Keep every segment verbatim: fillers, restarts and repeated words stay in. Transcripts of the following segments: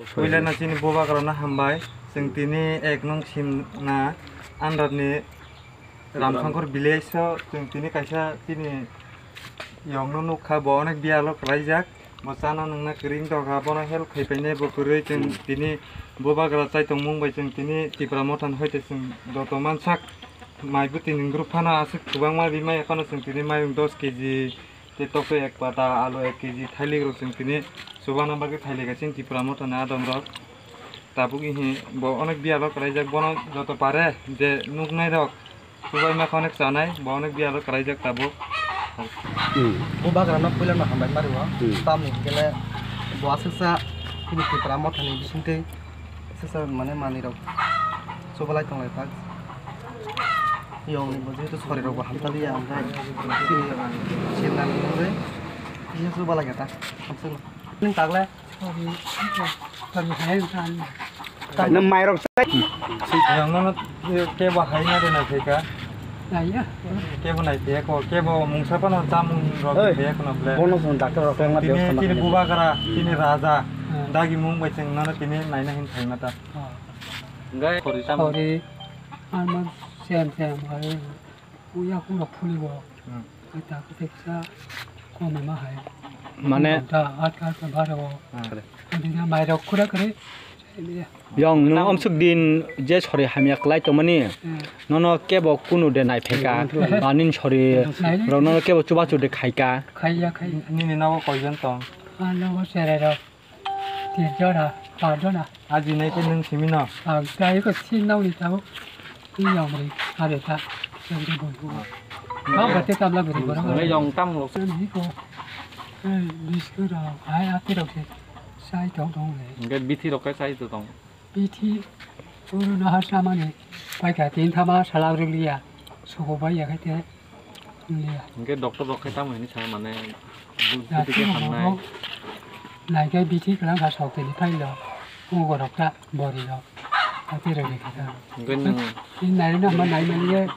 Puila no chini bubagra no hambai. Chwng tini ek nung sim na under ni Ramsongkhor village o chwng tini kaisa chini yong no nukha, bo onek biyalo kwlaijak. Bo chana nungna kwrwi wngtokha, bono help khaipainai bo kwrwi. Chwng tini bubagra chaitongmung bai chwng tini Tipra Motha ni hoite chwng joto mansak mai bwtwi ni group phano aswk kwbangma rimai, ekhano chwng tini mayung dos kg tei tokto ek pata, alu ek kg, thailik rok chwng tini chubana bagwi thailik chini Tipra Motha ni adom rok. Tabuk ihi bo onek biyalo kwlaijak, bono joto pare je nuknai rok. Chubaima khe onek chanai, bo onek biyalo kwlaijak tabuk. Hmm. Bubagrano puilano hambai mari o. Hmm. Tamni hwnkhe le bo aswksa chini Tipra Mothani bisingtwi aswksa mane manwirok chubalai tonglai tak. Yongni bo jehetu sorirokbo hamtaliya, omohai chini sirnani hwnwi kisa chubalai kha ta. Hamswkno. Nwng tagle? Nang mairok sai. Yang nono kebo hai na rena theka. Naiya. Kebo nai theka ko, kebo mungsa pano chamung rok theka no ble. Bono song doctor rok ma. Tini, tini bubagra, tini raja. Hmm. Dagi mung bai chwng nono tini naina hin thai mata. Oh. Ngai khori tam. Khori, ama sem sem hai. Uya kung rok phuli bo. Hmm. Kata kata kisa kome ma hai. Mane. Da at at baro. Hmm. Adi na mai rok kura kare. Yong, nwng omsuk din je sori hamya kwlai tongmani. Hmm. Nono kebo kunu de nai phaika. Hmm. Anin sori. Nai. Rok nono kebo chuba chude khaika. Khaiya khai. Nini nogo koijon tong? Ano sere rok. Tin jona, par jona. Aji nai khe nwng simi no? Ang tai ko sin nau ni tabo. Ni yong ri, are ta. Yong ri boi ko. Ang bate tamla beri borok. Ngai yong tam lo. Ni ko. Eh, biskut rok, hai ati rok se. Sai tong tong le. Ngai bithi rok kai sai to tong. Bithi, uru no har samani. Pai ka tin thama sala ri liya. Sugo bai ya khai te. Hwnkhe doctor rok khe tamo hini sa mane, bu-, buti khe hamnai. Naikhe bithi kwlang kha sok tini phailo. Ugo rok ta bori rok. Ati rok ni kha. Hwnkhe nwng. Ni nai na ma nai mani ye.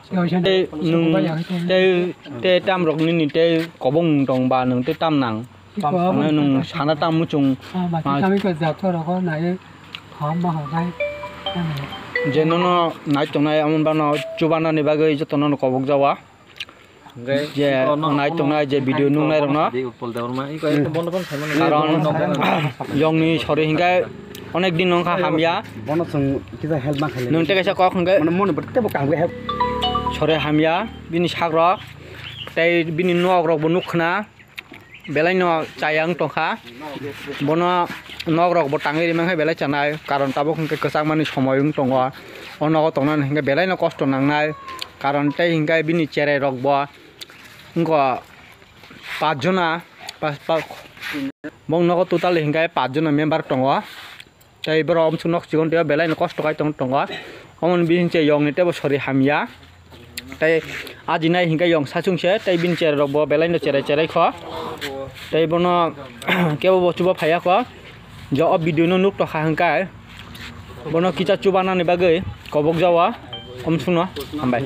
Acha. Tei nwng tei, tei tam rok nini tei kobong tong ba nwng tei tam nang. Nwng sana tamo chwng. Ah, ma kami ko doctor rok nai ham ma ham nai. Je nono nai tongnai amon bano chubanani bagwi jotono no kobok jawa. Je nai tongnai je video nungnai rokno. Karon yongni sori hingai onek din nongkha hamya. Bono chwng kisa help ma khaile. Nwng tei kaisa kok hingai. Mane mone bo tebo kaham khe help. Sori hamya bini sakrok tei bini nok rok bo nuk khna. Belai no chaya wng tongkha. Bono nok rok bo tangwi rimang khe belai chanai, karon tabuk hwnkhe kwchangmani somoi wng tongo. O nogo tongnani hwnkhe belai no kosto nangnai, karon tei hwnkhe bini cherai rok bo wngkha pach jona, pa-, pa-, bo nogo total hwnkhe pach jona member tongo. Tei borok omsuk nok chikon tei belai no kosto khai tong tongo. Omoni bising se yong ni tebo sori hamya. Tei aji nai hinkhe yong sachung se tei bini cherai rok bo belai no cherai cherai kho. Tei bono kebo bo chuba phaiya kho. Jo o video no nuk tokha hwnkhe bono kicha chuba nani bagwi kobok jawa. Omsuk no hambai.